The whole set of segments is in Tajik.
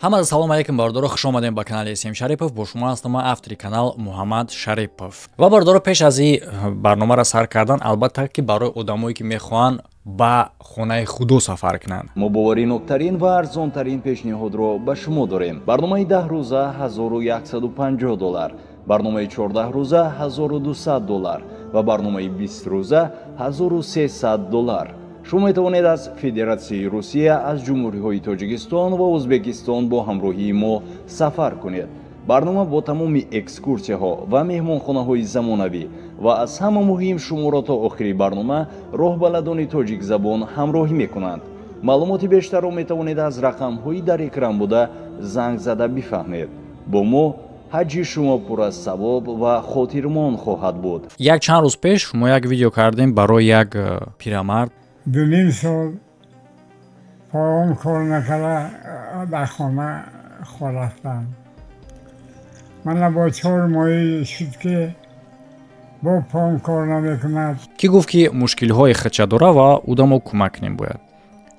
Ҳамада салом алейкум, бародаро, хуш омадем ба канали См Шарипов. Бо шумо ҳастам ман, автори канал Муҳаммад Шарипов. Ва бародаро, пеш аз ин барномаро сар кардан, албатта ки барои одамое ки мехоҳанд ба хонаи худо сафар кунанд, мо бовариноктарин ва арзонтарин пешниҳодро ба шумо дорем. Барномаи 10 рӯза 1150 доллар, барномаи 14 рӯза 1200 доллар ва барномаи 20 рӯза 1300 доллар. Шумо метавонед аз Федератсияи Русия, аз ҷумҳуриҳои Тоҷикистон ва Ӯзбекистон бо ҳамроҳии мо сафар кунед. Барнома бо тамоми экскурсияҳо ва меҳмонхонаҳои замонавӣ ва аз ҳама муҳим, шуморо то охири барнома роҳбаладони тоҷикзабон ҳамроҳӣ мекунанд. Маълумоти бештарро метавонед аз рақамҳои дар экран буда занг зада бифаҳмед. Бо мо ҳаҷи шумо пур аз савоб ва хотирмон хоҳад буд. Як чанд рӯз пеш мо як видео кардем барои як пирамард. 2.5 сол поом кор накарда, дар хона хорафтам. Мана бо 4 моҳӣ шуд, ки бо поом кор намекунад. Ки гуфт, ки мушкилҳои худша дора ва ӯда мо кӯмак кунем бояд.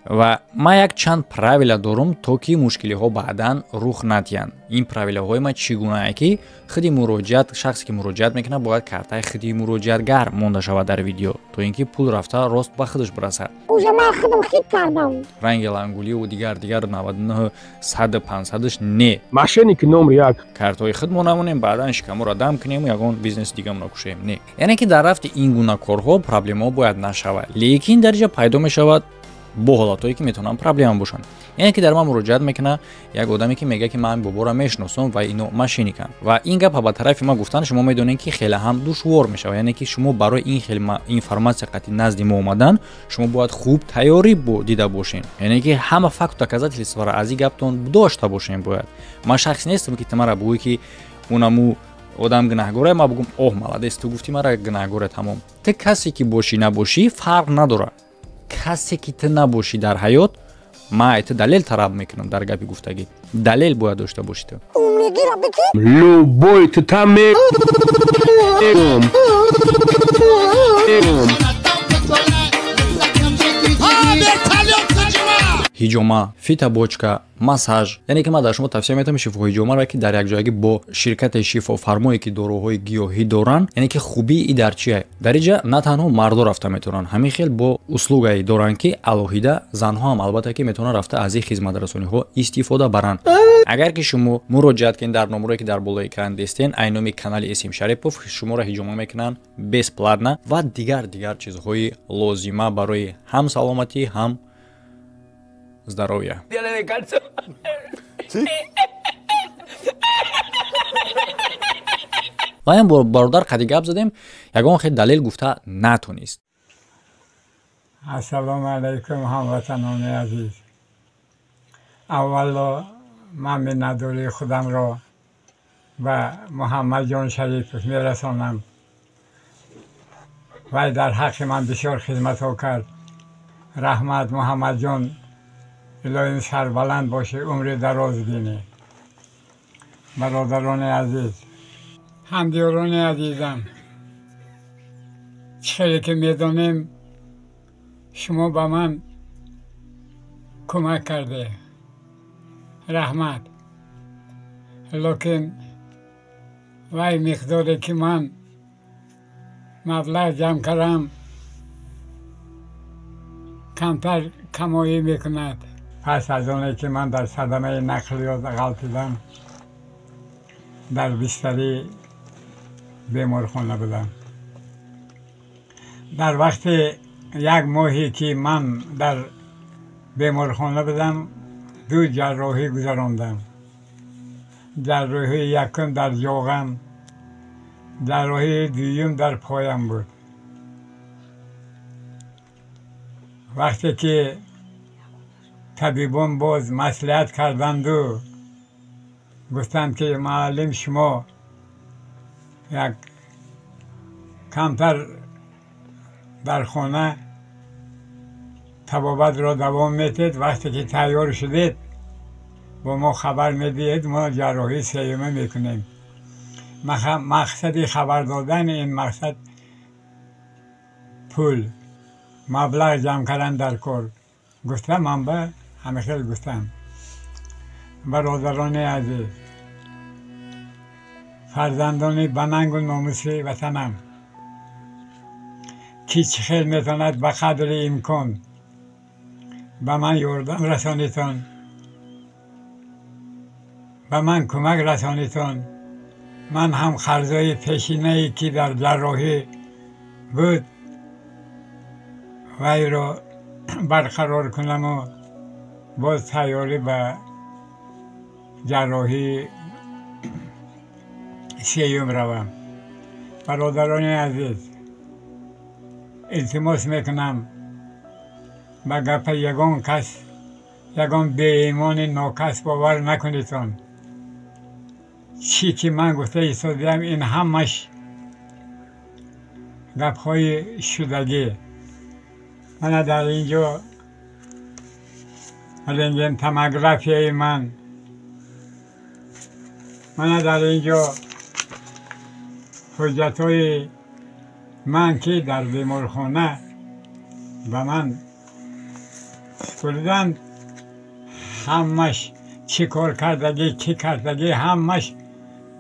Ва ман як чанд правила дорум, то ки мушкилиҳо баъдан рух надиҳанд. Ин правилаҳои ман чӣ гунае ки худи муроҷиат, шахсе ки муроҷиат мекунад, бояд картаи худи муроҷиатгар монда шавад дар видео, то ин ки пул рафта рост ба худаш бирасад. Уже ман худам хит кардам. Ранги лангуливу дигар дигар 99 саду пансадаш не. Мошенники номер як. Картҳои худ мо намонем, баъдан шикаморо дам кунему ягон бизнеси дигамо кушоем. Не, яъне ки дар рафти ин гуна корҳо проблемаҳо бояд нашавад, лекин дар ҷа пайдо мешавад бо ҳолатҳое ки метавонанд проблема бошанд. Яъне ки дар ман муроҷиат мекунад як одаме, ки мегӯяд, ки ман боборо мешиносам ва ино мошенниканд. Ва ин гапа ба тарафи ман гуфтан, шумо медонед, ки хеле ҳам душвор мешавад. Яъне ки шумо барои ин хел информатсия қатъи назди мо омадан, шумо бояд хуб тайёрӣ дида бошед, яъне ки ҳама факту доказательствора аз ин гаптон дошта бошем бояд. Ман шахс нестам, ки ту мара бугӯӣ, ки унаму одам гунаҳгоре, ман бугӯм: «Оҳ, молодец, ту гуфтӣ мара гунаҳгоре, тамом». Ту касе ки бошӣ, набошӣ, фарқ надорад. Касе ки ту набошӣ дар ҳаёт, ман ту далел талаб мекунам. Дар гапи гуфтагӣ далел бояд дошта бошӣ ту. Любой ту там. Ҳиҷома, фитобочка, массаж. Яъне ки ман дар шумо тавсия метавам шифоҳиҷомаро, ки дар якҷоягӣ бо ширкати шифофармое, ки доруҳои гиёҳӣ доранд. Яъне ки хубии и дар чия? Дар инҷа на танҳо мардо рафта метавонанд, ҳамин хел бо услугае доранд, ки алоҳида занҳо ҳам албатта ки метавонанд рафта аз ин хизматрасониҳо истифода баранд. Агар ки шумо муроҷиат кунед дар номерое, ки дар болои экран дестен, ай номи канали Эсим Шарипов, шуморо ҳиҷома мекунанд бесплатно ва дигар дигар чизҳои лозима барои ҳам саломатӣ, ҳам здоровья. Ва ин бародар қади гап задем, ягон хел далел гуфта натонист. Ассалому алайкум, ҳамватанони азиз. Аввало ман миннатдории худамро ба Муҳаммадҷон Шарипов мерасонам. Вай дар ҳаққи ман бисёр хизматҳо кард. Раҳмат, Муҳаммадҷон, илоҳим сарбаланд бошӣ, умри дароз бинӣ. Бародарони азиз, ҳамдиёрони азизам, чӣ хеле ки медонем, шумо ба ман кӯмак карде, раҳмат. Лекин вай миқдоре ки ман маблағ ҷамъ кардам, камтар камоӣ мекунад. Пас аз оне ки ман дар садамаи нақлиёт ғалтидам, дар бистари беморхона будам. Дар вақти як моҳе ки ман дар беморхона будам, ду ҷарроҳӣ гузарондам. Ҷарроҳии якум дар ҷоғам, ҷарроҳии дуюм дар поям буд. Вақте ки табибон боз маслиҳат карданду гуфтанд, ки муаллим, шумо як камтар дар хона табобатро давом метед, вақте ки тайёр шудед, бо мо хабар медиҳед, мо ҷарроҳии сеюма мекунем. Мақсади хабар додан ин мақсад пул, маблағ ҷамъ кардан дар кор. Гуфта ман ба ҳамихел гуфтам. Бародарони азиз, фарзандони ба нангу номуси ватанам, ки чӣ хел метавонад ба қадри имкон ба ман ёрдам расонитон, ба ман кӯмак расонитон. Ман ҳам қарзои пешинае, ки дар ҷарроҳӣ буд, вайро барқарор кунаму боз тайёрӣ ба ҷарроҳии сеюм равам. Бародарони азиз, илтимос мекунам, ба гапа ягон кас, ягон беимони нокас бовар накунедтон. Чӣ ки ман гуфта истодаам, ин ҳамаш гапҳои шудагӣ. Мана дар ин ҷо рентген томографияи ман, мана дар ин ҷо ҳуҷҷатҳои ман, ки дар беморхона ба ман супурданд. Ҳамаш чӣ кор кардагӣ, чӣ кардагӣ, ҳамаш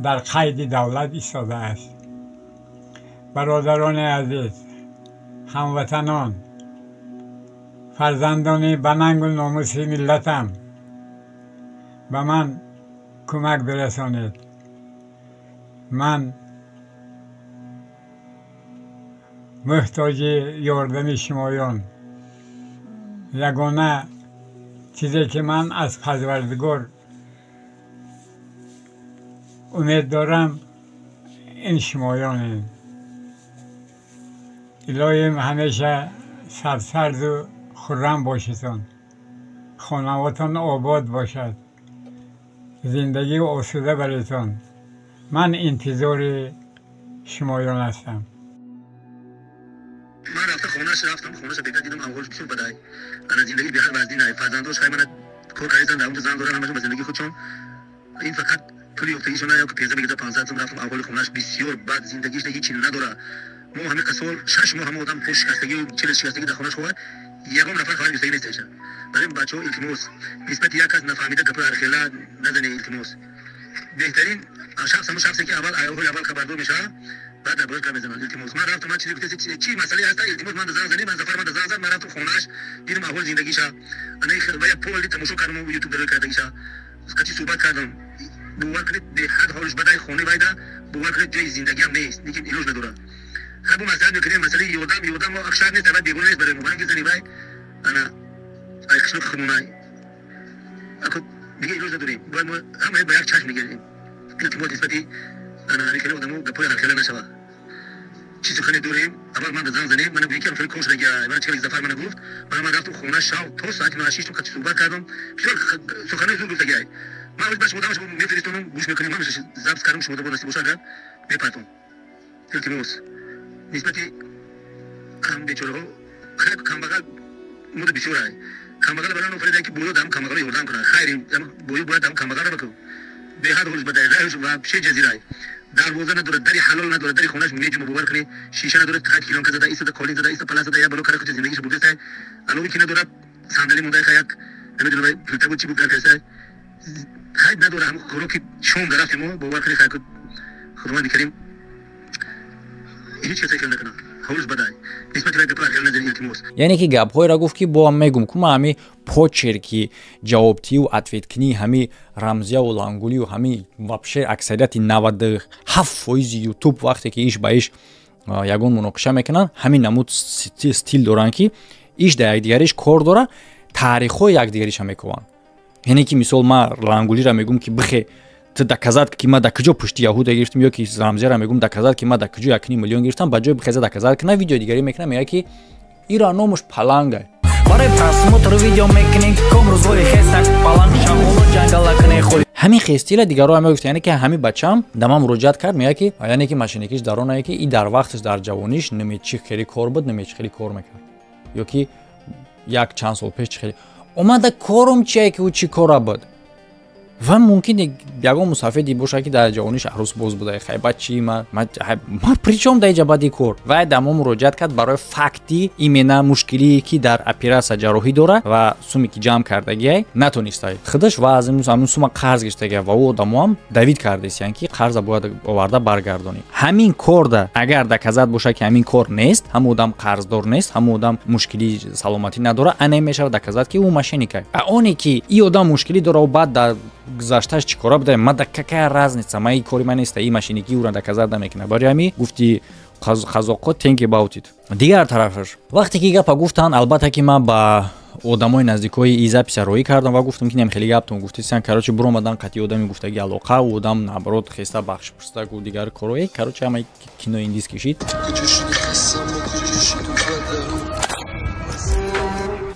дар қайди давлат истодааст. Бародарони азиз, ҳамватанон, фарзандони ба нангу номуси миллатам, ба ман кӯмак бирасонед. Ман муҳтоҷи ёрдами шумоён. Ягона чизе, ки ман аз Парвардигор умед дорам, ин шумоёнед. Илоҳим, ҳамеша сарсабзу хуррам бошедон, хонавотон обод бошад, зиндагӣ осуда баретон. Ман интизори шумоён ҳастам. Ман рафта хонааш рафтам, хонаша бека дидам, аҳволш бисёр бадай. Ана зиндагӣ беҳад вазнин. Фарзандош хай мана кор кардасан, дар онҷо зан доран, ҳамашон ба зиндагии худшон. Ин фақат пули ёфтагишона ё пеза мегирда 500 сум. Рафтам, аҳволи хонааш бисёр бад, зиндагиш ҳечи надора. Мо ҳамин қасол 6 моҳ ҳама одам пеш шикастагию чили шикастагӣ дар хонааш ховад, ягон нафар хабар гирифтагӣ нест. Иша барои бачаҳо илтимос, нисбати як кас нафаҳмида гапои ҳархела назане, илтимос. Беҳтарин шахс ҳамон шахсе, ки аввал аҳволи аввал хабардор мешавад, баъд дар борааш гап мезанад. Илтимос, ман рафтам, ман чизе гуфта, чӣ масъалае ҳаста, илтимос, ман занг занем. Ман Зафар ман занг зад, ман рафтам хонааш, дидам аҳволи зиндагиша. Ана ва як поли тамошо кардам, ютуб дарои кардагиша, қати суҳбат кардам. Бовар кунед, беҳад ҳолиш бадай. Хонаи вайда, бовар кунед, ҷои зиндагиам нест, лекин илоҷ надорад. Хай, бо маслиҳат мекунем. Масъалаи ёрдам, ёрдам мо шарт нест, вай бегона нест барои мо, барои ки зани вай ана ай қишлоқи худмонай. Ако дига илоҷ надорем, бояд мо ҳама ба як чашм мегирем. Илтимос, нисбати ана ҳамин хеле одамо гапҳои ҳархела нашава. Чӣ сухане дорем, аввал ман занг занем. Мана гӯи ки хеле кор шудагия. Мана чӣ Зафар мана гуфт, мана ман рафтам хона, шав то соати мана шиштум, қати суҳбат кардам. Бисёр суханои зур гуфтагиай. Ман ба шумо дамаш мефиристонам, гӯш мекунем. Ман запись кардам, шумо насиб боша, агар мепартом. Илтимос, нисбати кам бечораҳо, хайр, камбағал муда бисёрай. Камбағал барои офаридан, ки боё дам камбағалро ёрдам кунад. Хайр, боё бояд дам камбағалро бакун. Беҳад ҳолиш бадай, раҳш ва пеше ҷазирай, дарвоза надорад, дари ҳалол надорад, дари хонааш меҷума, бовар кунӣ, шиша надорад. Хай, килонка зада истода, қолин зада иста, палас зада, як бало кара хуча зиндагиша бурдастай. Алови ки надорад, сандалӣ мондай, хай, як намедонам, плита буд, чӣ буд, гар кастай, хай, надора. Ҳам хӯроки шом дарафти мо, бовар кунӣ, хай, Худованди Карим ҳеҷ касе хел накунад. Ҳолиш бадай, нисбати вай гапҳои ҳархела назанед, илтимос. Яъне ки гапҳоеро гуфт, ки бо мегум ку ман ҳами почерки ҷавобтию ответкунии ҳами Рамзияву Лангулию ҳами вообще аксарияти 97 фоизи ютуб, вақте ки иш ба иш ягон муноқиша мекунанд, ҳамин намуд стиль доранд, ки иш дар якдигариш кор дора, таърихҳои якдигариша мекуванд. Яъне ки мисол, ман Лангулиро мегум, ки бихе, ту доказать, ки ман дар куҷо пушти яҳуда гирифтам, ё ки Рамзияро мегум, доказать, ки ман дар куҷо 1,5 миллион гирифтам. Ба ҷои бихеза доказать кунам, видеои дигарӣ мекунам, мега, ки ира номуш паланга. Барои просмотр видео мекунем, ком рӯзҳои хестак паланг шамолу ҷангала кунем холи. Ҳамин хестила дигарро ҳам мегуфт. Яъне ки ҳамин бачаам да ман муроҷиат кард, мега, ки яъне ки машинакиш дар онае, ки и дар вақташ, дар ҷавониш наме чӣ хеле кор буд, наме чӣ хеле кор мекард, ё ки як чанд сол пеш чӣ хеле омада корум чие, ки ӯ чӣ кора буд. Ва мумкин ягон мусафеди боша, ки дар ҷавониш арӯсбоз буда. Хай, баъд чи? Ма причём дар иҷа баъди кор? Вай дар мо муроҷиат кард барои факти именно мушкилие, ки дар оператсия ҷарроҳӣ дора ва суме, ки ҷамъ кардагиай, натонистай худаш ва аз ҳамин сума қарз гирифтагия, ва ӯ одамоам давид кардесиян, ки қарза бояд оварда баргардонӣ. Ҳамин корда агар доказать боша, ки ҳамин кор нест, ҳамон одам қарздор нест, ҳамон одам мушкилии саломатӣ надора, ана мешавад доказать, ки ӯ мошенник а. А оне ки и одам мушкилӣ дора, баъд дар гузаштааш чӣ кора буда, ма да какая разница? Ма и кори ман неста, и мошенник ӣ ӯра доказать намекунад. Барои ҳамин гуфти қазоқҳо, think about it. Дигар тарафаш, вақте ки гапа гуфтанд, албатта ки ман ба одамои наздикои и запись а роӣ кардам ва гуфтам, ки нем хеле гаптон гуфтисян. Короче, буромадан қатъи одами гуфтаги алоқа, ӯ одам наоборот хеста бахш пурсида гу дигар корое. Короче, ҳамаи кинои индис кишид.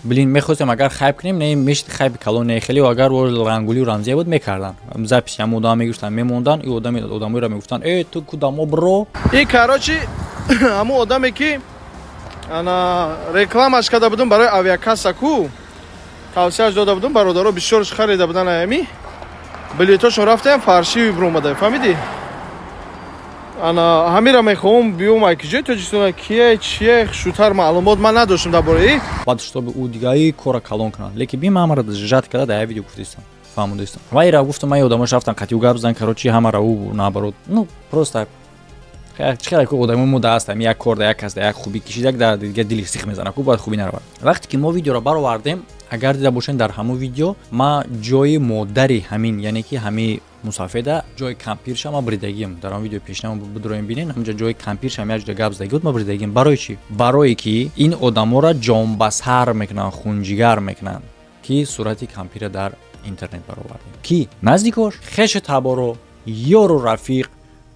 Блин, мехостем, агар хайп кунем, не мешид. Хайпи калон не хеле, агар рангулию рамзия буд, мекардан запись, ҳам одам мегирифтан, мемондан, и одами одамоеро мегуфтан: «Э, ту кудамо, бро?» И короче, ҳамун одаме, ки ана рекламаш карда будум барои авиакасса ку, тавсияш дода будум, бародаро бисёрш харида будан, ами билетошон рафтаям, фаршиви биромада, фаҳмидӣ? Ана ҳамира мехоҳам биём, ай киҷои Тоҷикистона, кие, чие, шутар маълумот ман надоштам дар бораи. Баъд чтобы ӯ дигаи кора калон кунад, лекин би ман ҳамаро жат карда дар як видео гуфтистам, фаҳмудистам. Ва ира гуфтам, ман одамош рафтан қатъи ӯ гап зан. Короче, ҳамаро ӯ наоборот, ну просто чӣ хеле ку одамо мо даастам, як кор да як кас да як хубӣ кишид, як да дигар дили сих мезана ку, бояд хубӣ наравад. Вақте ки мо видеоро баровардем, агар дида бошем, дар ҳамон видео ма ҷои модари ҳамин, яъне ки ҳамин мусафеда, ҷои кампирша ма бридагием. Дар он видео пешнамо бидуроем, бинен, ҳамҷа ҷои кампирша як ҷода гап задагӣ буд, ма бридагием. Барои чӣ? Барое ки ин одаморо ҷонбасар мекунанд, хунҷигар мекунанд, ки сурати кампира дар интернет баровардем, ки наздикош, хешу таборо, ёру рафиқ,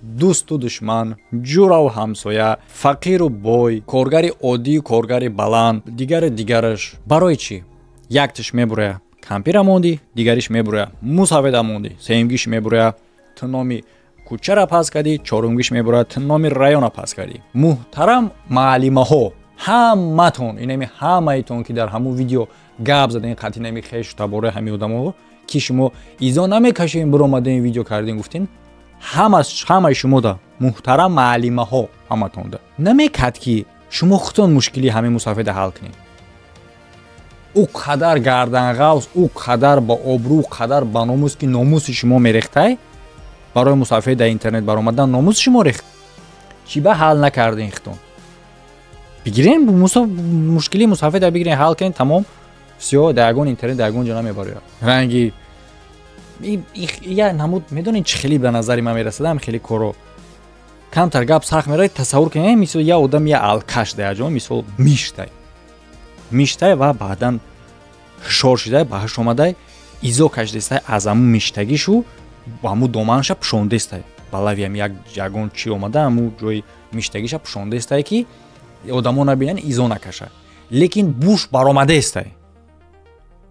дӯсту душман, ҷураву ҳамсоя, фақиру бой, коргари оддию коргари баланд, дигари дигараш. Барои чӣ? Яктиш мебуроя, кампира мондӣ, дигариш мебуроя, мусафеда мондӣ, сеюмгиш мебуроя, ту номи кӯчара пас кардӣ, чорумгиш мебуроя, ту номи района пас кардӣ. Муҳтарам маълимаҳо, ҳаматон, инами ҳамаитон, ки дар ҳамун видео гап задем, қатъи нами хешу табораи ҳамин одамо, ки шумо изо намекашем, биромадем, видео кардем, гуфтем, ҳамаи шумода, муҳтарам маълимаҳо, ҳаматонда намекард, ки шумо худтон мушкили ҳамин мусафеда ҳал кунед. Ӯ қадар гарданғавс, ӯ қадар ба обрӯ, ӯ қадар ба номус, ки номуси шумо мерехтай. Барои мусафед дар интернет баромадан номуси шумо рехт. Чӣ ба ҳал накардем худтон? Бигирем мушкили мусафеда, бигирем, ҳал кунем, тамом, всё. Дар ягон интернет, дар ягон ҷо намебарояд. Ранги я намуд, медонед, чӣ хеле ба назари ман мерасадам, хеле коро камтар гап сахт меравад. Тасаввур кунед, мисол, я одам, я алкаш дар ҷо, мисол, миштай, миштай ва баъдан ҳушёр шидай, ба ҳуш омадай, изо кашидестай, аз ҳамун миштагишу ҳамун доманша пӯшондестай, ба лави ҳам як ягон чӣ омада, ҳамун ҷои миштагиша пӯшондестай, ки одамо набинанд, изо накаша, лекин буш баромадестай,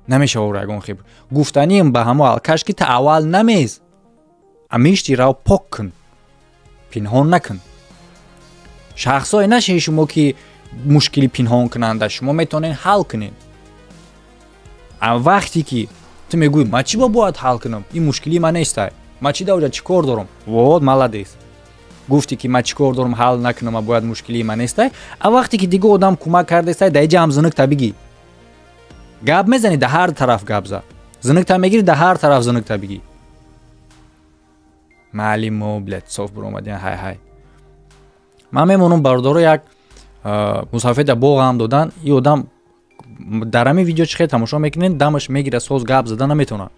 намешава ӯро ягон хеб. Гуфтанием ба ҳамо алкаш, ки та аввал намез, амишти рав пок кун, пинҳон накун. Шахсое нашед шумо, ки мушкили пинҳон кунанда, шумо метавонед ҳал кунед. А вақте ки ту мегӯӣ: «Ман чӣ ба бояд ҳал кунам, ин мушкилии ман нестай, ман чӣ даоҷа чӣ кор дорам?» Вот молодец, гуфтӣ, ки ман чӣ кор дорам ҳал накунам, а бояд мушкилии ман нестай. А вақте ки дига одам кӯмак кардестай, дар иҷа ҳам зинукта бигӣ, гап мезанӣ, да ҳар тараф гап зад, зинукта мегирӣ, да ҳар тараф зинукта бигӣ. Маълимо, блядь, соф биромадиан, ҳай ҳай. Ман мемонам, бародаро, як мусафеда боғам додан. И одам дар ҳамин видео, чӣ хел тамошо мекунед, дамаш мегира, соз гап зада наметавонад.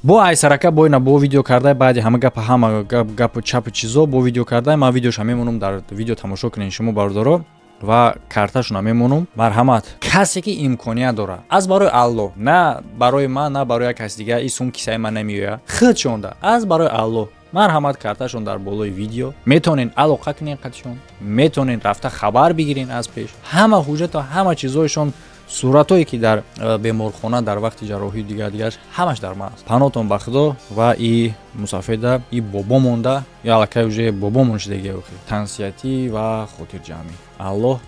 Бо айсарака бо ина бо видео кардай, баъди ҳама гапа, ҳама гапу чапу чизо бо видео кардай. Ман видеоша мемонам, дар видео тамошо кунед шумо, бародаро, ва карташона мемонам. Марҳамат, касе ки имконият дорад, аз барои Аллоҳ, на барои ман, на барои як каси дигар, и сум кисаи ман намеояд, худшонда аз барои Аллоҳ, марҳамат, карташон дар болои видео, метавонед алоқа кунед қатишон, метавонед рафта хабар бигирен. Аз пеш ҳама ҳуҷҷату ҳама чизҳояшон, суратҳое, ки дар беморхона дар вақти ҷарроҳӣ, дигар дигараш, ҳамаш дар ман аст. Панотон ба Худо ва и мусафеда, и бобо монда, и аллакай уже бобо мон шидаги, тансиятӣ ва хотирҷамъӣ. Аллоҳ.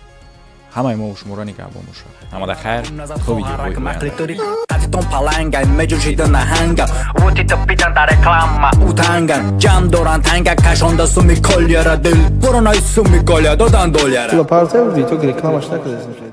Ҳамаи мо шуморо нигаҳбон бошад. Ҳамада хайр, то видеоҳои оянда. Паланга меҷӯшида наҳанга, вотита питан дар реклама утанган, ҷамъ доранд танга, кашонда суми колияра, дил буронай суми колия додан доляра. Партия, видео рекламаш накардем.